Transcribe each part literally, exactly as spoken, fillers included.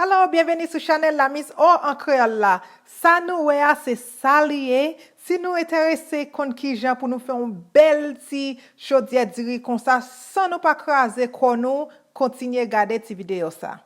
Hello, byenveni sou chanèl la Miss O an kreyòl la. Sa nou wè a, se sa li ye. Si nou enterese konn kijan pou nou fè yon bèl ti chodyè diri konsa san nou pa kraze kò nou, kontinye gade ti videyo sa.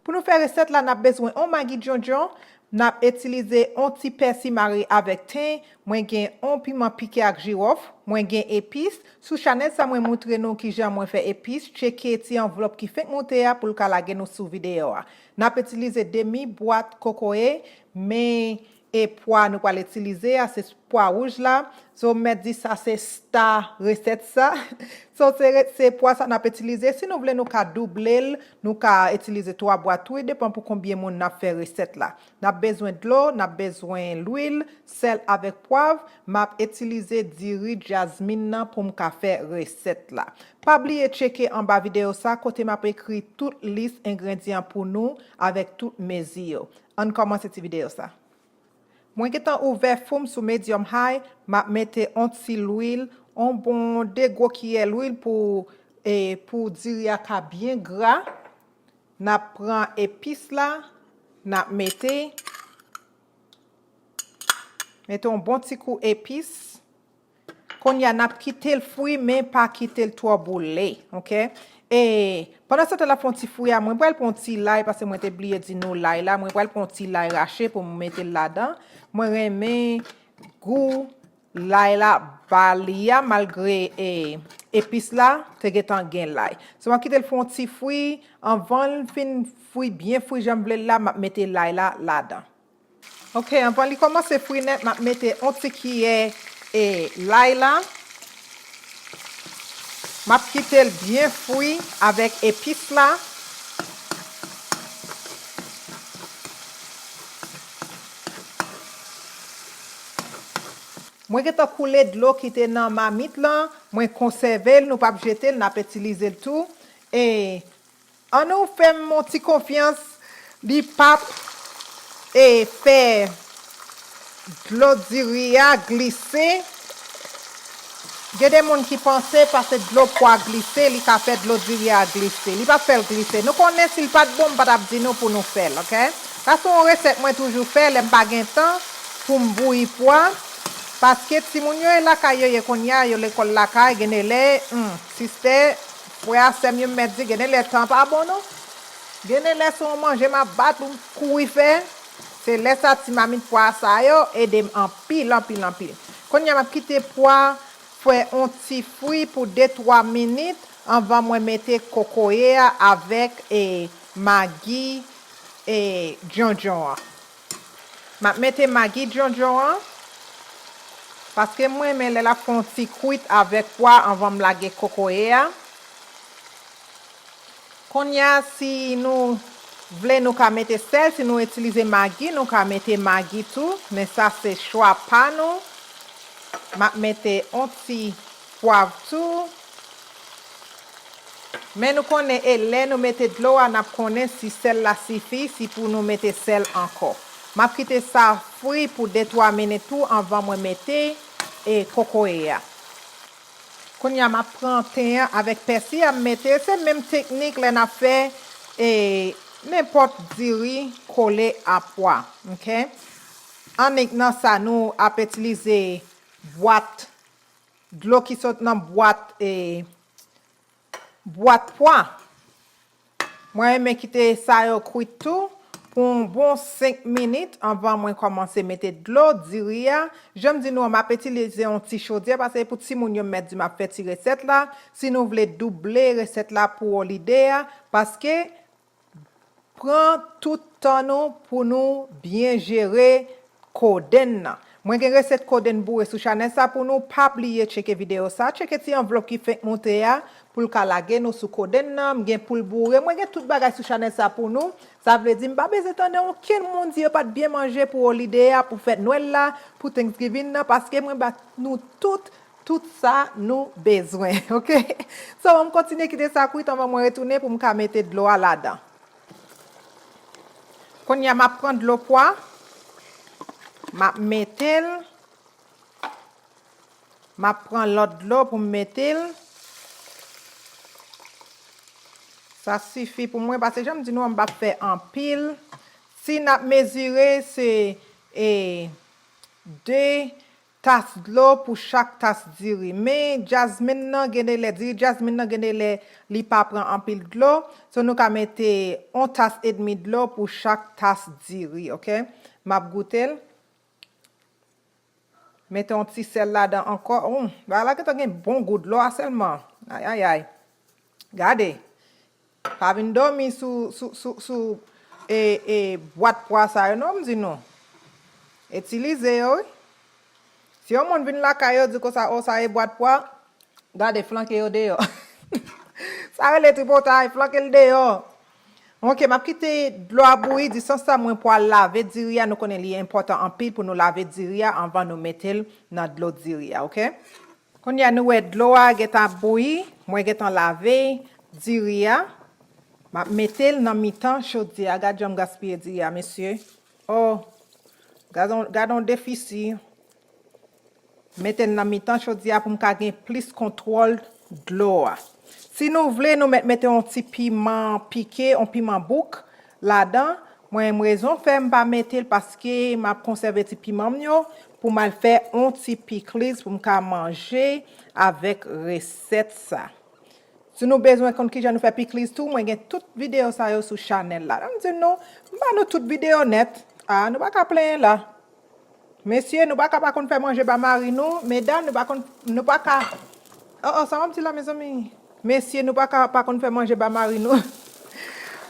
Pou nou fè resèt la, n ap bezwen yon magi djondjon, n ap itilize yon ti pèsi mare avèk ten, mwen gen yon piman pike ak jiwòf, mwen gen epis. Sou chanèl sa, mwen montre nou kijan mwen fè epis. Tcheke ti anvlòp ki fenk moute a pou l ka lage nou sou videyo a. N ap itilize demi bwat kokoye, men e pwa nou pral itilize a, se pwa wouj la. So, m mèt di sa se sta resèt sa. So, se, re- se pwa sa n ap itilize. Si nou vle, nou ka double l, nou ka itilize twa bwat tou, e depan pou konbyen moun n ap fè resèt la. N ap bezwen dlo, n ap bezwen lwil, sèl avèk pwav. M ap itilize diri jasmin nan pou m ka fè resèt la. Pa bliye tcheke anba videyo sa, kote m ap ekri tout lis engredyan pou nou avèk tout mezi yo. Ann kòmanse ti videyo sa. Mwen gentan ouvè fou m sou medium high, m ap mete yon ti lwil, yon bon de gwo kiyè lwil pou, e, pou diri a ka byen gra. N ap pran epis la, n ap mete, mete yon bon ti kou epis. Kounye a, n ap kite l fri, men pa kite l twò boule, oke? E pandan se tan, n ap fè yon ti fri a, mwen pral pran yon ti lay, paske mwen te bliye di nou lay la, mwen pral pran yon ti lay rache pou m mete l ladan. Mwen renmen gou lay la ba li a, malgre, e, epis la te gentan gen lay. So, m ap kite l fè yon ti fri, anvan l fin fri, byen fri jan m vle l la, m ap mete lay la ladan. Ok, anvan li kòmanse fri nèt, m ap mete yon ti kiyè, e, lay la. M ap kite l byen fri avèk epis la. Mwen gentan koule dlo ki te nan mamit lan, mwen konsève l, nou p ap jete l, n ap itilize l tou. E ann nou fè m yon ti konfyans, li p ap, e, fè dlo diri a glise. Gen de moun ki panse paske dlo pwa glise, li ka fè dlo diri a glise. Li p ap fè l glise. Nou konnen si l pa t bon, m pa t ap di nou pou nou fè l, ok? Sa se yon resèt mwen toujou fè lè m pa gen tan pou m bouyi pwa. Paske timoun yo e lakay yo ye kounye a, yo lekòl lakay, gen de lè, hmm, sistè, frè a, sè m yo, m mèt di, gen de lè tan pa bon non. Gen de lè se yon manje m ap bat pou m kouri fè. Se lè sa ti mamit pwa sa yo ede m anpil, anpil, anpil. Kounye a m ap kite pwa fè yon ti fri pou de twa minit anvan mwen mete kokoye a avèk, e, magi, e, djondjon an. M ap mete magi djondjon an, paske mwen renmen lè l ap fè yon ti kwit avèk pwa anvan m lage kokoye a. Kounye a, si nou vle, nou ka mete sèl. Si nou itilize magi, nou ka mete magi tou. Men sa se chwa pa nou. M ap mete yon ti pwav tou. Men nou konnen, e lè nou mete dlo a, n ap konnen si sèl la sifi, si pou nou mete sèl ankò. M ap kite sa fri pou de twa minit tou anvan mwen mete, e, kokoye a. Kounye a, m ap pran ten an avèk pèsi a, m mete. Se menm teknik lè n ap fè, e, nenpòt diri kole a pwa, ok? Annik nan sa, nou ap itilize bwat, dlo ki sot nan bwat, e, bwat pwa. Mwen renmen kite sa yo kwit tou pou yon bon senk minit anvan mwen kòmanse mete dlo diri a. Jan m di nou an, m ap itilize yon ti chodyè, paske pou timoun yo, m mèt di m ap fè ti resèt la. Si nou vle double resèt la pou olide a, paske pran tout tan nou pou nou byen jere kodenn nan. Mwen gen resèt kodenn boure sou chanèl sa pou nou. Pa bliye tcheke videyo sa, tcheke ti anvlòp ki fenk moute a pou l ka lage nou sou kodenn nan. M gen poul boure, mwen gen tout bagay sou chanèl sa pou nou. Sa vle di m pa bezwen tande okenn moun di yo pa t byen manje pou olide a, pou fèt Nwèl la, pou Thanksgiving nan, paske mwen ba nou tout, tout sa nou bezwen, ok? So, m kontinye kite sa kwit anvan mwen retounen pou m ka mete dlo a ladan. Kounye a, m ap pran dlo pwa, m ap mete l. M ap pran lòt dlo pou m mete l. Sa sifi pou mwen, paske jan m di nou an, m p ap fè anpil. Si n ap mezire, se, e, de tas dlo pou chak tas diri. Men jasmin nan gen de lè, diri jasmin nan gen de lè, li pa pran anpil dlo. So, nou ka mete yon tas edmi dlo pou chak tas diri, oke? M ap goute l. Mete yon ti sèl ladan ankò. Oh, bagay la gentan gen bon gou dlo a sèlman. Ay, ay, ay. Gade. Pa vin dòmi sou, sou, sou, sou, e, e, bwat pwa sa yo, non, m di nou. Itilize yo, wi. Si yon moun vin lakay yo, di konsa, oh, sa e bwat pwa, gade, flanke yo deyò. Sa rele tripotay, flanke l deyò. Ok, m ap kite dlo a bouyi. Disan sa, mwen pral lave diri a. Nou konnen li enpòtan anpil pou nou lave diri a anvan nou mete l nan dlo diri a, ok? Kounye a, nou wè dlo a gentan ap bouyi. Mwen gentan lave diri a. M ap mete l nan mitan chodyè a. Gad jan m gaspiye diri a, mesye. Oh, gad on, gad on defisi. Mete l nan mitan chodyè a pou m ka gen plis kontwòl dlo a. Si nou vle, nou mèt mete yon ti piman pike, yon piman bouk ladan. Mwen menm, rezon fè m pa mete l, paske m ap konsève ti piman m yo pou m al fè yon ti pikliz pou m ka manje avèk resèt sa. Si nou bezwen konn kijan nou fè pikliz tou, mwen gen tout videyo sa yo sou chanèl la. An m di nou, m ba nou tout videyo nèt. Ah, nou pa ka plenyen la. Mesye, nou pa ka pa konn fè manje ba mari nou. Medam, nou pa konn, nou pa ka. Oh, oh, sa m ap di la, mezanmi? Mesye, nou pa ka pa konn fè manje ba mari nou.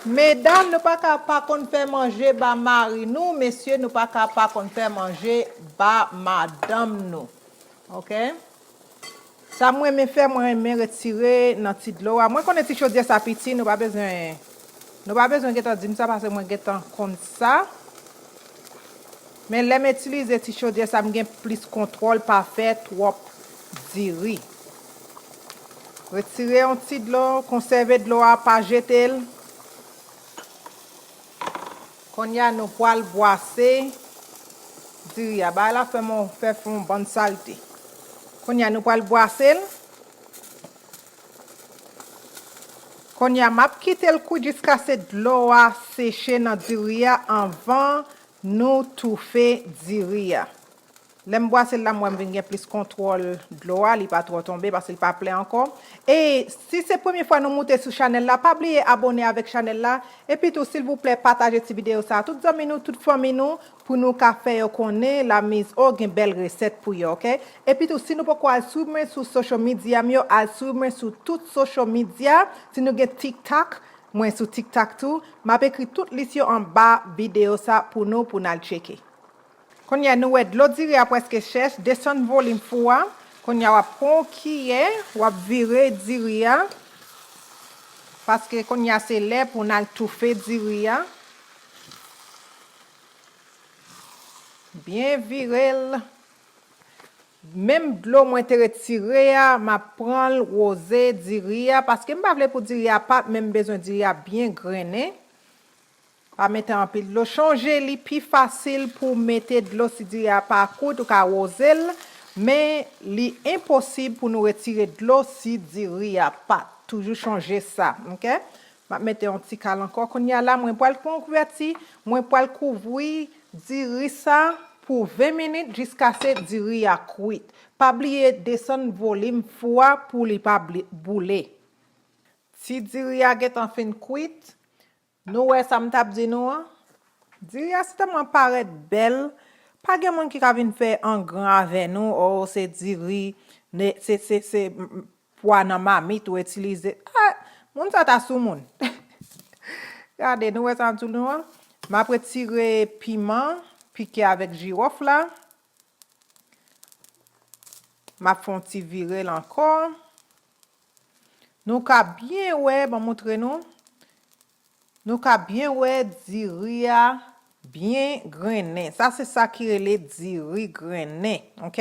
Medam, nou pa ka pa konn fè manje ba mari nou. Mesye, nou pa ka pa konn fè manje ba madanm nou. Ok? Sa mwen renmen fè, mwen renmen retire nan ti dlo a. Mwen konnen ti chodyè sa piti, nou pa bezwen, nou pa bezwen gentan di m sa, paske mwen gentan konn sa. Men lè m itilize ti chodyè sa, m gen plis kontwòl, pa fè twòp diri. Retire yon ti dlo, konsève dlo a, pa jete l. Kounye a, nou pral bwase diri a. Bagay la fè m fè fon bann salte. Kounye a, nou pral bwase l. Kounye a, m ap kite l kwit jiskaske dlo a seche nan diri a anvan nou toufe diri a. Lè m bwase l la, m wè m vin gen plis kontwòl dlo a, li pa twò tonbe paske l pa plen ankò. E si se premye fwa nou moute sou chanèl la, pa bliye abòne avèk chanèl la. Epi tou, silvouplè, pataje ti videyo sa a tout zanmi nou, tout fanmi nou, pou nou ka fè yo konnen Lamiz O gen bèl resèt pou yo, ok? Epi tou, si nou poko al swiv mwen sou social media m yo, al swiv mwen sou tout social media. Si nou gen TikTok, mwen sou TikTok tou. M ap ekri tout lis yo anba videyo sa pou nou, pou n al tcheke. Kounye a, nou wè dlo diri a prèske chèch, desann volim fou a. Kounye a, w ap pran yon kiyè, w ap vire diri a, paske kounye a se lè pou n al toufe diri a. Byen vire l. Menm dlo mwen te retire a, m ap pran l woze diri a, paske m pa vle pou diri a pat, men m bezwen diri a byen grennen. Pa mete anpil dlo. Chonje, li pi fasil pou w mete dlo si diri a pa kwit, ou ka woze l, men li enposib pou nou retire dlo si diri a pat. Toujou chonje sa, ok? M ap mete yon ti kal ankò. Kounye a la, mwen pral pran yon kouvèti, mwen pral kouvri diri sa pou ven minit jiskaske diri a kwit. Pa bliye desann volim fou a pou li pa bli-, boule. Ti diri a gentan fin kwit. Nou wè sa m t ap di nou an? Diri a si tèlman parèt bèl, pa gen moun ki ka vin fè angran avè nou, o, se diri, ne, se, se, se, m, m, pwa nan mamit ou itilize. Ah, moun sa ta sou moun. Gade, nou wè sa m di nou an? M ap retire piman pike avèk jiwòf la. M ap fè yon ti vire l ankò. Nou ka byen wè, ban m montre nou. Nou ka byen wè diri a byen grennen. Sa se sa ki rele diri grennen, ok?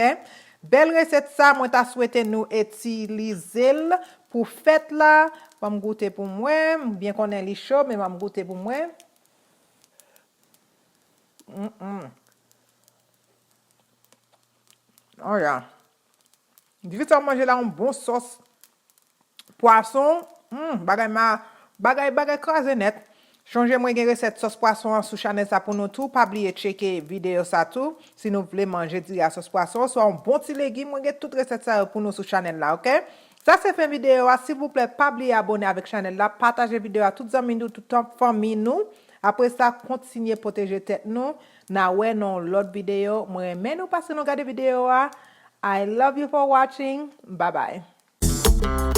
Bèl resèt sa, mwen ta swete nou itilize l pou fèt la. Ban m goute pou m wè. M byen konnen li cho, men ban m goute pou m wè. Mm, mm. Oh ya. Di sa w manje la yon bon sòs pwason. Hmm, bagay ma, bagay, bagay kraze nèt. Chonje mwen gen resèt sòs pwason an sou chanèl sa pou nou tou. Pa bliye tcheke videyo sa tou. Si nou vle manje diri a sòs pwason, oswa yon bon ti legim, mwen gen tout resèt sa yo pou nou sou chanèl la, oke? Sa se fen videyo a. Silvouplè, pa bliye abone avèk chanèl la, pataje videyo a tout zanmi nou, tout fanmi nou. Apre sa, kontinye pwoteje tèt nou. N a wè nan yon lòt videyo. Mwen renmen nou paske nou gade videyo a. I love you for watching. Bye bye.